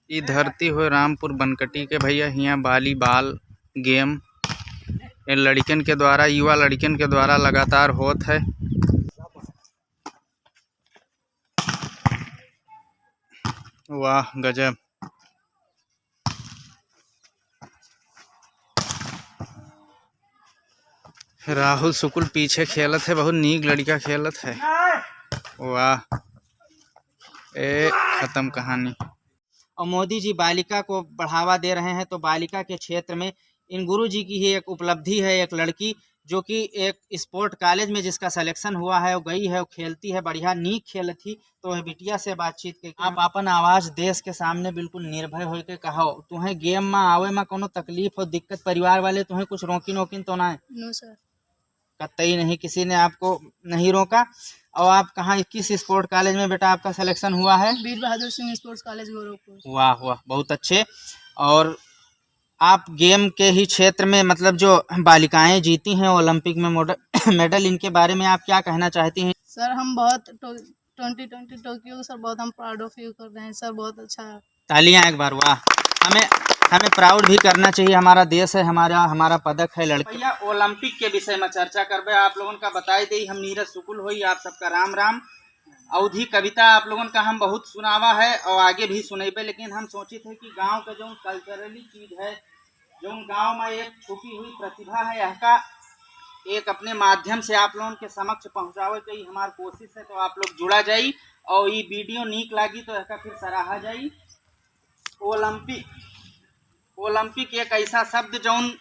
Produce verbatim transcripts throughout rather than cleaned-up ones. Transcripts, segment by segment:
ई धरती होय रामपुर बनकटी के भैया, हियाँ वॉलीबॉल गेम ए लड़िकन के द्वारा, युवा लड़िकन के द्वारा लगातार होत है। वाह, गजब। राहुल शुक्ल पीछे खेलत है, बहुत नीक लड़िका खेलत है। वाह, ए, खतम कहानी। और मोदी जी बालिका को बढ़ावा दे रहे हैं, तो बालिका के क्षेत्र में इन गुरु जी की ही एक उपलब्धि है, एक लड़की जो कि एक स्पोर्ट कॉलेज में जिसका सिलेक्शन हुआ है, वो गई है, वो खेलती है, बढ़िया नीक खेलत ही। तो वह बिटिया से बातचीत के आप अपन आवाज देश के सामने बिल्कुल निर्भय होके कहो, तुम्हें गेम में आवे में कोनो तकलीफ हो, दिक्कत, परिवार वाले तुम्हें कुछ रोकिन वोकिन तो ना है? No sir. कतई नहीं, किसी ने आपको नहीं रोका। और आप कहाँ, किस स्पोर्ट कॉलेज में बेटा आपका सिलेक्शन हुआ है? वीर बहादुर सिंह स्पोर्ट्स कॉलेज गोरखपुर। वाह वाह, बहुत अच्छे। और आप गेम के ही क्षेत्र में, मतलब, जो बालिकाएं जीती हैं ओलंपिक में मोड-, मेडल, इनके बारे में आप क्या कहना चाहती हैं? सर, हम बहुत टो-, ट्वेंटी ट्वेंटी टोक्यो को, सर, बहुत हम प्राउड ऑफ यू कर रहे हैं, सर, बहुत अच्छा। तालियां एक बार, वाह। हमें, हमें प्राउड भी करना चाहिए, हमारा देश है, हमारा, हमारा पदक है लड़के। भैया, ओलंपिक के विषय में चर्चा करबे, आप लोगन का बताई देई, हम नीरज शुक्ल होई, आप सबका राम राम। अवधी कविता आप लोगन का हम बहुत सुनावा है और आगे भी सुनेबे, लेकिन हम सोचित है कि गांव के जौन कल्चरली चीज है, जौन गांव में एक छुपी हुई प्रतिभा है, यहका एक अपने माध्यम से आप लोगन के समक्ष पहुंचावे के ही हमार कोशिश है। तो आप लोग जुड़ा जाई और ई वीडियो नीक लागी तो यहका फिर सराहा जाई। ओलंपिक, ओलंपिक एक ऐसा शब्द जौन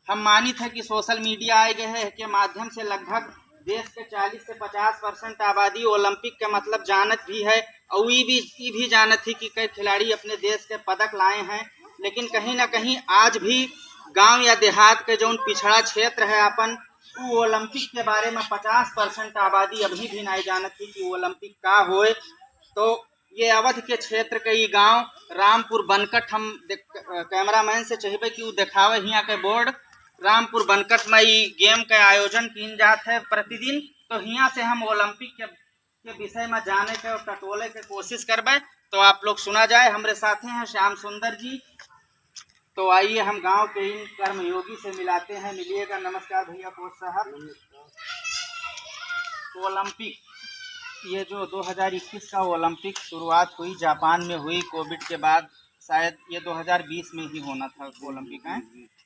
हम मानित है कि सोशल मीडिया आए गए है के माध्यम से लगभग देश के चालीस से पचास परसेंट आबादी ओलंपिक के मतलब जानत भी है और ई भी, ई भी जानत ही कि कई खिलाड़ी अपने देश के पदक लाए हैं, लेकिन कहीं ना कहीं आज भी गांव या देहात के जौन पिछड़ा क्षेत्र है अपन, उ ओलंपिक के बारे में पचास परसेंट आबादी अभी भी नहीं जानत ही कि ओलंपिक का होए। तो ये अवध के क्षेत्र के ई गांव रामपुर बनकट, हम देख-, अ, कैमरामैन से चाहबे कि उ देखावे हियां के बोर्ड। रामपुर बनकट में ई गेम के आयोजन कीन जात है प्रतिदिन, तो हियां से हम ओलंपिक के, के विषय में जाने के और टटोले के कोशिश करबे। तो आप लोग सुना जाए, हमरे साथे हैं श्याम सुंदर जी। तो आइए हम गांव के इन कर्मयोगी से मिलाते हैं। मिलिएगा। नमस्कार भैया कोच साहब। ओलंपिक, ये जो दो हज़ार इक्कीस का ओलंपिक शुरुआत हुई, जापान में हुई कोविड के बाद, शायद ये दो हज़ार बीस में ही होना था ओलंपिक, हैं?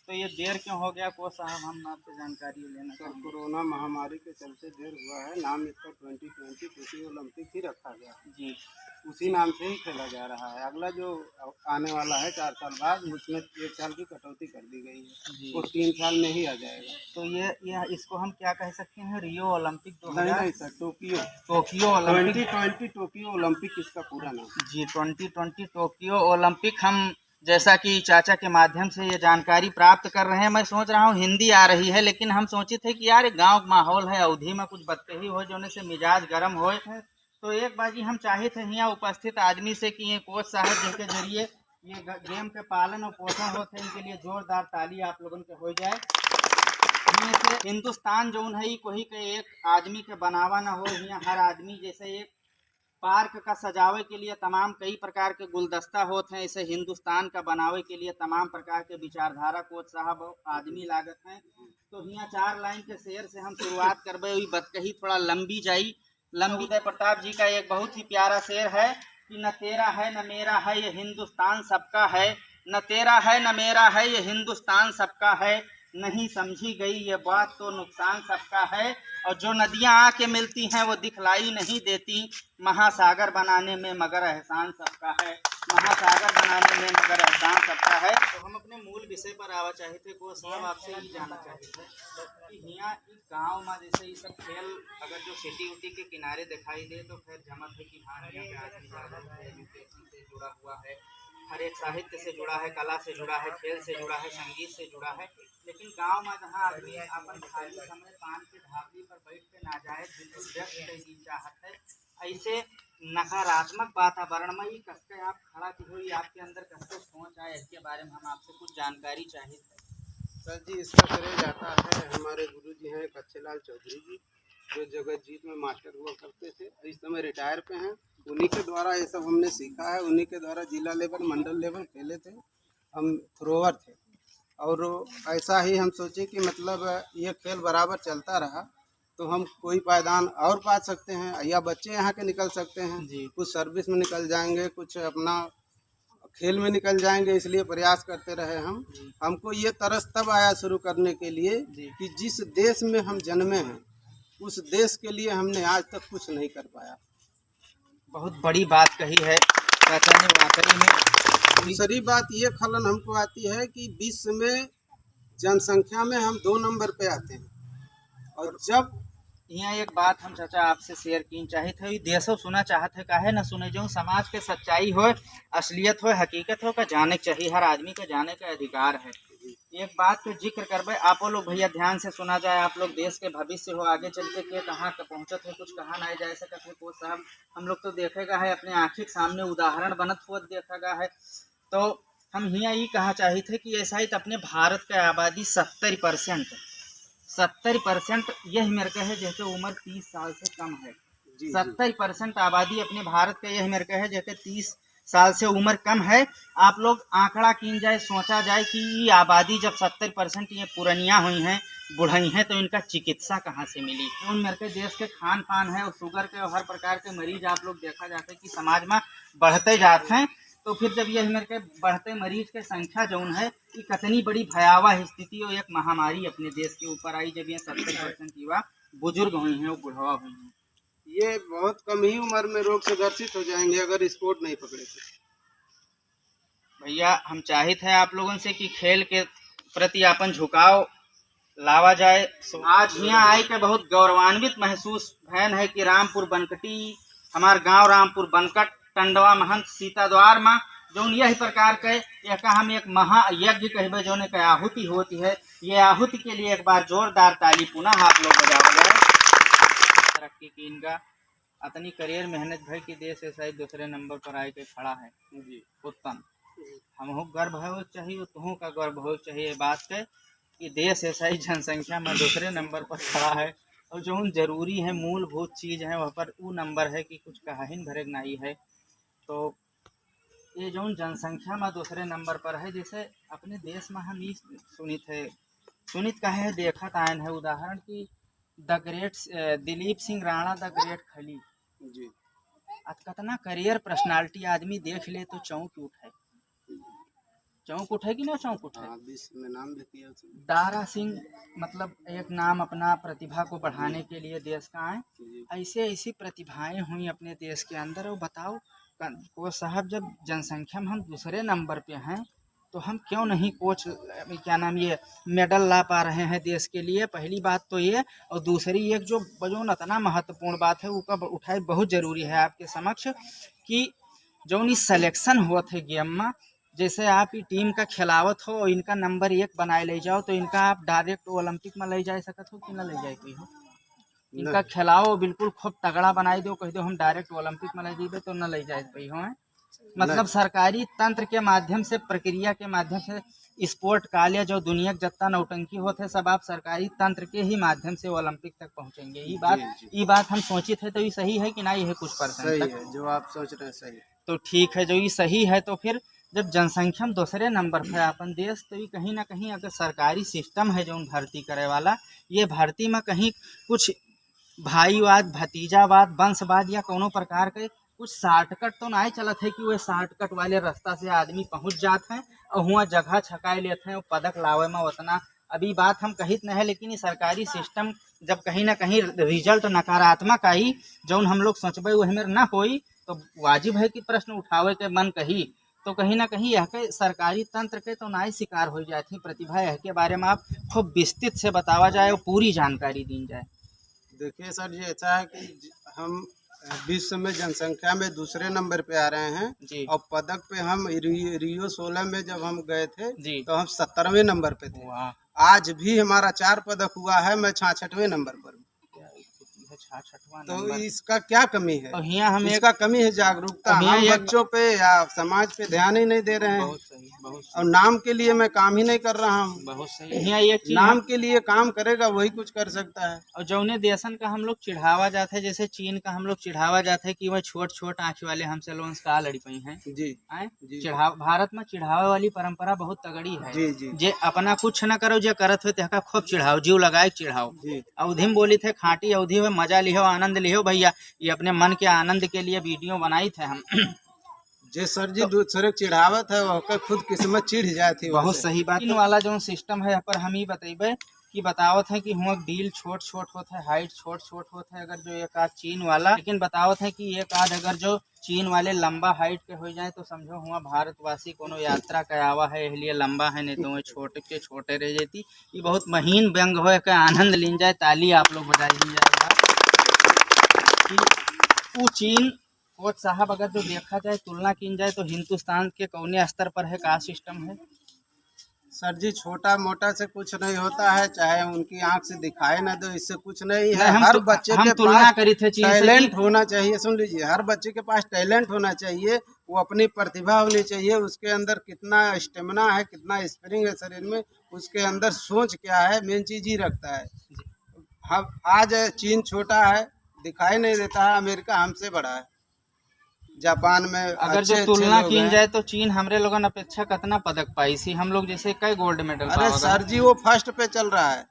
तो ये देर क्यों हो गया कोच साहब, हम आपसे जानकारी लेना सर, चाहेंगे। कोरोना महामारी के चलते देर हुआ है। नाम इसका ट्वेंटी ट्वेंटी टोक्यो ओलंपिक ही रखा गया है। जी। उसी नाम से ही खेला जा रहा है। अगला जो आने वाला है चार साल बाद, उसमें एक साल की कटौती कर दी गई है। जी। वो तीन साल में ही आ जाएगा। तो ये, ये इसको हम क्या कह सकते हैं, रियो ओलंपिक नहीं, दो हज़ार? नहीं sir, Tokyo. Tokyo Olympic. Twenty twenty Tokyo Olympic इसका पूरा नाम। जी, ट्वेंटी ट्वेंटी टोक्यो ओलंपिक। हम जैसा कि चाचा के माध्यम से ये जानकारी प्राप्त कर रहे हैं, मैं सोच रहा हूँ हिंदी आ रही है, लेकिन हम सोचित है कि यार, एक गाँव का माहौल है, अवधी में कुछ बतकही होए, जोने से मिजाज गरम होए। तो एक बाजी हम चाहित है हियाँ उपस्थित आदमी से कि ये कोच साहब जिनके जरिए ये ग-, गेम के पालन और पोषण होत है, इनके लिए जोरदार ताली आप लोगन के हो जाए। इनमें से हिंदुस्तान जौन है, ई कोई के एक आदमी के बनावा ना हो, हियाँ हर आदमी जैसे एक पार्क का सजावे के लिए तमाम कई प्रकार के गुलदस्ता होत हैं, ऐसे हिंदुस्तान का बनावे के लिए तमाम प्रकार के विचारधारा कोच साहब आदमी लागत हैं। तो हियाँ चार लाइन के शेर से हम शुरुआत करबे, वही बतकही थोड़ा लंबी जाई। लंबी। उदय प्रताप जी का एक बहुत ही प्यारा शेर है कि न तेरा है न मेरा है ये हिंदुस्तान सबका है, न तेरा है न मेरा है ये हिंदुस्तान सबका है, नहीं समझी गई ये बात तो नुकसान सबका है, और जो नदियाँ आके मिलती हैं वो दिखलाई नहीं देती, महासागर बनाने में मगर एहसान सबका है, महासागर बनाने में मगर एहसान सबका है। तो हम अपने मूल विषय पर आवा चाहित है, कोच साहब आपसे ये जानना चाहित है कि हियाँ गाँव में जैसे ये सब खेल अगर जो सिटी उटी के किनारे दिखाई दे तो खैर जमत है कि हाँ, यहाँ पे आदमी ज़्यादा है, एजुकेशन से जुड़ा हुआ है, हर एक साहित्य से जुड़ा है, कला से जुड़ा है, खेल से जुड़ा है, संगीत से जुड़ा है। लेकिन गाँव में जहाँ आदमी अपन खाली समय पान के ढाबली पर बैठ के नाजायज बिल्कुल व्यक्त कई दिन चाहत है, ऐसे नकारात्मक वातावरण में ही कसके आप खड़ा की हुई, आपके अंदर कसके सोच आए, इसके बारे में हम आपसे कुछ जानकारी चाहित है। सर जी, इसका श्रेय जाता है हमारे गुरु जी हैं कच्चेलाल चौधरी जी, जो जगत जीत में मास्टर हुआ करते थे, इस समय रिटायर पे हैं। उन्हीं के द्वारा ये सब हमने सीखा है, उन्हीं के द्वारा जिला लेवल, मंडल लेवल खेले थे, हम थ्रोअर थे। और ऐसा ही हम सोचे कि मतलब ये खेल बराबर चलता रहा तो हम कोई पायदान और पा सकते हैं, या बच्चे यहाँ के निकल सकते हैं, जी। कुछ सर्विस में निकल जाएंगे, कुछ अपना खेल में निकल जाएंगे, इसलिए प्रयास करते रहे हम। जी। हमको ये तरस तब आया शुरू करने के लिए जी। कि जिस देश में हम जन्मे हैं, उस देश के लिए हमने आज तक कुछ नहीं कर पाया। बहुत बड़ी बात कही है चाचा ने वाकई में। दूसरी बात ये खलन हमको आती है कि विश्व में जनसंख्या में हम दो नंबर पे आते हैं, और जब यहाँ एक बात हम चाचा आपसे शेयर कीन चाहित है, ई देशो सुना चाहत है, काहे ना सुने, जो समाज के सच्चाई होय, असलियत होय, हकीकत होय, का जाने के चाहिए, हर आदमी का जाने का अधिकार है। एक बात के जिक्र करबे, आपो लोग भैया ध्यान से सुना जाए, आप लोग देश के भविष्य हो, आगे चल के के कहाँ के पहुँचत है, कुछ कहा नहीं जाए सकत है। कोच साहब, हम लोग तो देखे का है, अपने आँखी के सामने उदाहरण बनत हुआ देखा गा है। तो हम हियाँ ई कहा चाहित है कि ऐसा ही तो अपने भारत के आबादी सत्तर परसेंट, सत्तर परसेंट यही मेरे का है, जैसे उम्र तीस साल से कम है। जी, जी। सत्तर परसेंट आबादी अपने भारत के यही मेरे का है, जैसे तीस साल से उम्र कम है। आप लोग आंकड़ा कीन जाए, सोचा जाए कि ई आबादी जब सत्तर परसेंट ये पुरनिया हुई हैं, बुढ़ई हैं, तो इनका चिकित्सा कहाँ से मिली? उन मेरे के देश के खान पान है और शुगर के और हर प्रकार के मरीज आप लोग देखा जाता है कि समाज में बढ़ते जात हैं। तो फिर जब ये मेरे के बढ़ते मरीज के संख्या जौन है, ये कितनी बड़ी भयावह स्थिति और एक महामारी अपने देश के ऊपर आई, जब ये सत्तर परसेंट युवा बुजुर्ग हुई हैं, वो बुढ़वा हुई हैं। ये बहुत कम ही उम्र में रोग से ग्रसित हो जाएंगे अगर स्पोर्ट नहीं पकड़े तो। भैया, हम चाहित है आप लोगन से कि खेल के प्रति आपन झुकाव लावा जाए। आज हियाँ आए के बहुत गौरवान्वित महसूस भयन है कि रामपुर बनकटी, हमार गांव रामपुर बनकट, टंडवा महंत सीता द्वार मा, जौन यही प्रकार के एका हम एक महायज्ञ कहबे, जौन एक आहुति होती है, ये आहुति के लिए एक बार जोरदार ताली पुनः आप लोग बजावा जाए। तरक्की की इनका अतनी करियर मेहनत भई कि देश ऐसा ही दूसरे नंबर पर आए के खड़ा है। जी। उत्तम। जी। हमहू गर्व हो चाहिए, तुहू का गर्व हो चाहिए ये बात के कि देश ऐसा ही जनसंख्या में दूसरे नंबर पर खड़ा है और जौन जरूरी है, मूलभूत चीज है, वह पर ऊ नंबर है कि कुछ कहाहिन भरे के नाई है। तो ये जौन जनसंख्या में दूसरे नंबर पर है, जैसे अपने देश में हम ई सुनित है, सुनित कहे है, देखत आयन है उदाहरण कि द ग्रेट, अ, दिलीप सिंह राणा द ग्रेट खली। जी। आज कितना करियर पर्सनालिटी आदमी देख ले तो चौंक उठे। चौंक उठे कि ना चौंक उठे? हाँ, विश्व में नाम भी किया उसने। दारा सिंह, मतलब, एक नाम अपना प्रतिभा को बढ़ाने जी। के लिए देश का आए। जी। ऐसे ऐसी प्रतिभाएं हुई अपने देश के अंदर। और बताओ, कन-, कोच साहब, जब जनसंख्या में हम दूसरे नंबर पे हैं, तो हम क्यों नहीं कोच, अ, क्या नाम, ये मेडल ला पा रहे हैं देश के लिए? पहली बात तो ये। और दूसरी एक जो, जो इतना महत्वपूर्ण बात है, वो कब उठाए, बहुत जरूरी है आपके समक्ष कि जौन ई सिलेक्शन होत है गेम में, जैसे आप ई टीम का खिलावत हो और इनका नंबर एक बनाए ले जाओ, तो इनका आप डायरेक्ट ओलंपिक में ले जा सकत हो कि ना ले जाए पाई हो? इनका नहीं। खिलाओ, बिल्कुल खूब तगड़ा बनाई दो, कह दो हम डायरेक्ट ओलंपिक में ले जाइबे, तो ना ले जाए पाई हो, हैं? मतलब नहीं। सरकारी तंत्र के माध्यम से, प्रक्रिया के माध्यम से स्पोर्ट कॉलेज और दुनिया के जितना नौटंकी होत है, सब आप सरकारी तंत्र के ही माध्यम से ओलंपिक तक पहुँचेंगे। ई बात, जी, जी। ई बात हम सोचित है तो ई सही है कि ना, ये कुछ परसेंट सही तक? है, जो आप सोच रहे हैं सही। तो ठीक है, जो ई सही है तो फिर जब जनसंख्या में दूसरे नंबर पर है अपन देश, तो ई कहीं ना कहीं अगर सरकारी सिस्टम है जौन भर्ती करे वाला, ये भर्ती में कहीं कुछ भाईवाद, भतीजावाद, वंशवाद या कौनो प्रकार के कुछ शॉर्टकट तो नाहीं चलत है कि वह शॉर्टकट वाले रास्ता से आदमी पहुँच जात है और हुआं जगह छकाए लेत है और पदक लावे में उतना। अभी बात हम कहित न है, लेकिन ये सरकारी सिस्टम जब कहीं ना कहीं रिजल्ट नकारात्मक आई, जौन हम लोग सोचबे वह मेर ना होई, तो वाजिब है कि प्रश्न उठावे के मन कही। तो कहीं ना कहीं यह के सरकारी तंत्र के तो नाहीं शिकार हो जात ही प्रतिभा, यह के बारे में आप खूब विस्तृत से बतावा जाए और पूरी जानकारी दी जाए। देखिए सर जी, ऐसा है कि ज-, हम, अ, विश्व में जनसंख्या में दूसरे नंबर पे आ रहे हैं जी। और पदक पे हम रि-, रियो सोलह में जब हम गए थे जी। तो हम सत्तरवें नंबर पे थे। वाह। आज भी हमारा चार पदक हुआ है, मैं छाछठवें नंबर पर हूँ। क्या स्थिति है, छाछठवां तो नंबर। इसका क्या कमी है? और हियां हम एक इसका कमी है जागरूकता। और हियां हम एक बच्चों पे या समाज पे ध्यान ही नहीं दे रहे हैं। बहुत सही। बहुत सही। और नाम के लिए मैं काम ही नहीं कर रहा हूँ। बहुत सही। यहाँ एक चीज नाम है। के लिए काम करेगा, वही कुछ कर सकता है। और जौने देशन का हम लोग चिढ़ावा जात है, जैसे चीन का हम लोग चिढ़ावा जात है कि वह छोट छोट आँख वाले हमसे लोगन से का लड़ी पई हैं। जी। आए? जी। चिढ़ाव-, भारत में चिढ़ावे वाली परंपरा बहुत तगड़ी है। जी, जी। जे अपना कुछ न करो, जे करत हुए, तेहका खूब चिढ़ाओ, जीव लगाए के चिढ़ाओ। जी। अवधी में बोली थे, खाटी अवधी हो, मजा लिहो, आनंद लिहो भैया। ये अपने मन के आनंद के लिए वीडियो बनाई थे हम। जे सर जी तो दूसरे के चिढ़ावत है, ओकर खुद किस्मत चिढ़ जात है बहुत वैसे। सही बात। चीन वाला जो सिस्टम है, पर हम ही बतेबे कि बतावत है कि हुआ डील छोट छोट होत है, हाइट छोट छोट होत है, अगर जो एक आध चीन वाला, लेकिन बतावत है कि एक आध अगर जो चीन वाले लंबा हाइट के हो जाए, तो समझो हुआ भारतवासी कोनो यात्रा के आवा है, इसलिए लंबा है, नहीं तो वह छोटे के छोटे रह जाती। ये बहुत महीन व्यंग हो, एकर आनंद लीन जाए, ताली आप लोग बजाई लीन जाए कि ऊ चीन। कोच साहब, अगर जो देखा जाए, तुलना कीन जाए, तो हिंदुस्तान के कौने स्तर पर है, का सिस्टम है? सर जी, छोटा मोटा से कुछ नहीं होता है, चाहे उनकी आंख से दिखाई ना दो, इससे कुछ नहीं है। नहीं, हम हर तु-, बच्चे हम के तुलना पास करी थे चीज से टैलेंट कि होना चाहिए। सुन लीजिए, हर बच्चे के पास टैलेंट होना चाहिए, वो अपनी प्रतिभा होनी चाहिए, उसके अंदर कितना स्टेमिना है, कितना स्प्रिंग है शरीर में, उसके अंदर सोच क्या है, मेन चीज ही रखता है। हम आज चीन छोटा है, दिखाई नहीं देता है, अमेरिका हमसे बड़ा है। जापान में अगर जो अच्छे, अच्छे तुलना लोग कीन हैं। जाए, तो चीन हमरे लोगन अपेक्षा कितना पदक पाई सी? हम लोग जैसे कई गोल्ड मेडल अरे पावा सर गए? जी, वो फर्स्ट पे चल रहा है।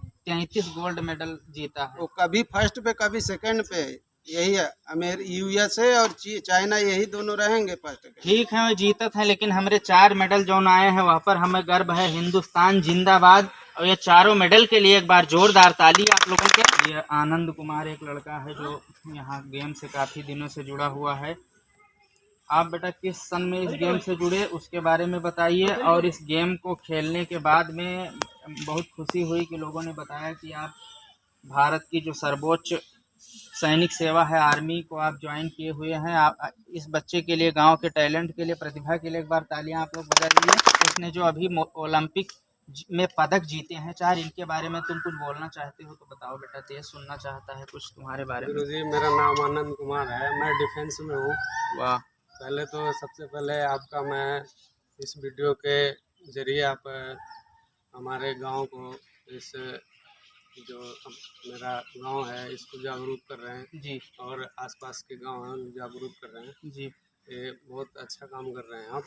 तैंतीस गोल्ड मेडल जीता है। वो कभी फर्स्ट पे, कभी सेकंड पे। यही है, अमेर-, यूएसए और ची-, चाइना, यही दोनों रहेंगे फर्स्ट पे। ठीक है, वो जीतत है, लेकिन हमरे चार मेडल जौन आए हैं, वह पर हमें गर्व है। हिंदुस्तान जिंदाबाद। और ये चारों मेडल के लिए एक बार जोरदार ताली आप लोगों के। ये आनंद कुमार एक लड़का है जो यहाँ गेम से काफ़ी दिनों से जुड़ा हुआ है। आप बेटा किस सन में इस गेम से जुड़े, उसके बारे में बताइए। और इस गेम को खेलने के बाद में बहुत खुशी हुई कि लोगों ने बताया कि आप भारत की जो सर्वोच्च सैनिक सेवा है, आर्मी को आप ज्वाइन किए हुए हैं। आप इस बच्चे के लिए, गांव के टैलेंट के लिए, प्रतिभा के लिए एक बार तालियां आप लोग बजा दीजिए। इसने जो अभी मो-, ओलंपिक ज-, में पदक जीते हैं चार, इनके बारे में तुम कुछ बोलना चाहते हो तो बताओ बेटा, देश सुनना चाहता है कुछ तुम्हारे बारे में। गुरुजी, मेरा नाम आनंद कुमार है, मैं डिफेंस में हूँ। वाह। पहले तो सबसे पहले आपका, मैं इस वीडियो के जरिए आप, अ, हमारे गांव को, इस जो अब मेरा गांव है, इसको जागरूक कर रहे हैं जी। और आसपास के गांव हैं, उनको जागरूक कर रहे हैं। जी। ये बहुत अच्छा काम कर रहे हैं आप।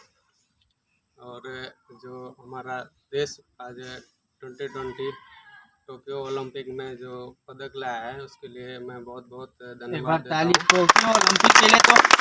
और जो हमारा देश आज ट्वेंटी ट्वेंटी टोक्यो ओलंपिक में जो पदक लाया है, उसके लिए मैं बहुत बहुत एक धन्यवाद बार देता ताली हूँ। टोक्यो ओलंपिक के लिए। तो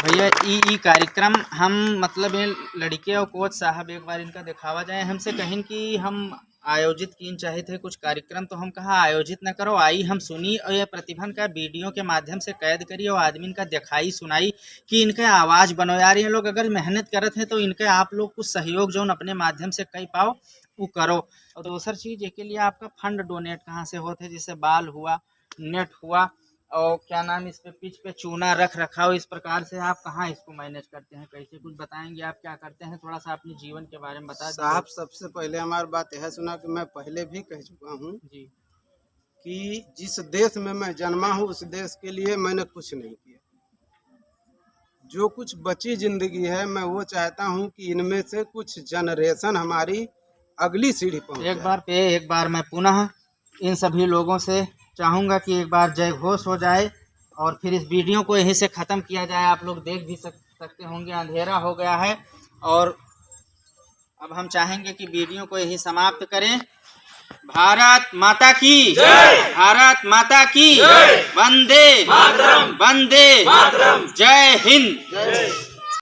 भैया, ई ई कार्यक्रम हम, मतलब, ये लड़के और कोच साहब एक बार इनका दिखावा जाए, हमसे कहिन कि हम आयोजित कीन चाहत है कुछ कार्यक्रम, तो हम कहा आयोजित न करो, आई हम सुनी और ये प्रतिभन का वीडियो के माध्यम से कैद करी और आदमी इनका दिखाई सुनाई कि इनके आवाज़ बनो यार। ये लोग अगर मेहनत करत हैं तो इनके आप लोग कुछ सहयोग जौन अपने माध्यम से कई पाओ, वो करो। और दूसर चीज, एके लिए आपका फंड डोनेट कहाँ से होत है, जैसे बॉल हुआ, नेट हुआ, और क्या नाम, इस पे पिच पे चूना रख रखाव, इस प्रकार से आप कहाँ इसको मैनेज करते हैं, कैसे, कुछ बताएंगे आप क्या करते हैं, थोड़ा सा अपने जीवन के बारे में बता दीजिए। साहब, सबसे पहले हमारी बात यह सुना कि मैं पहले भी कह चुका हूँ जी। कि जिस देश में मैं जन्मा हूँ, उस देश के लिए मैंने कुछ नहीं किया। जो कुछ बची जिंदगी है, मैं वो चाहता हूँ कि इनमें से कुछ जनरेशन हमारी अगली सीढ़ी पहुँच एक जाए। बार पे एक बार मैं पुनः इन सभी लोगों से चाहूँगा कि एक बार जय घोष हो जाए और फिर इस वीडियो को यहीं से ख़त्म किया जाए। आप लोग देख भी सक-, सकते होंगे, अंधेरा हो गया है। और अब हम चाहेंगे कि वीडियो को यहीं समाप्त करें। भारत माता की जय। भारत माता की जय। वंदे मातरम। वंदे मातरम। जय हिंद। जय।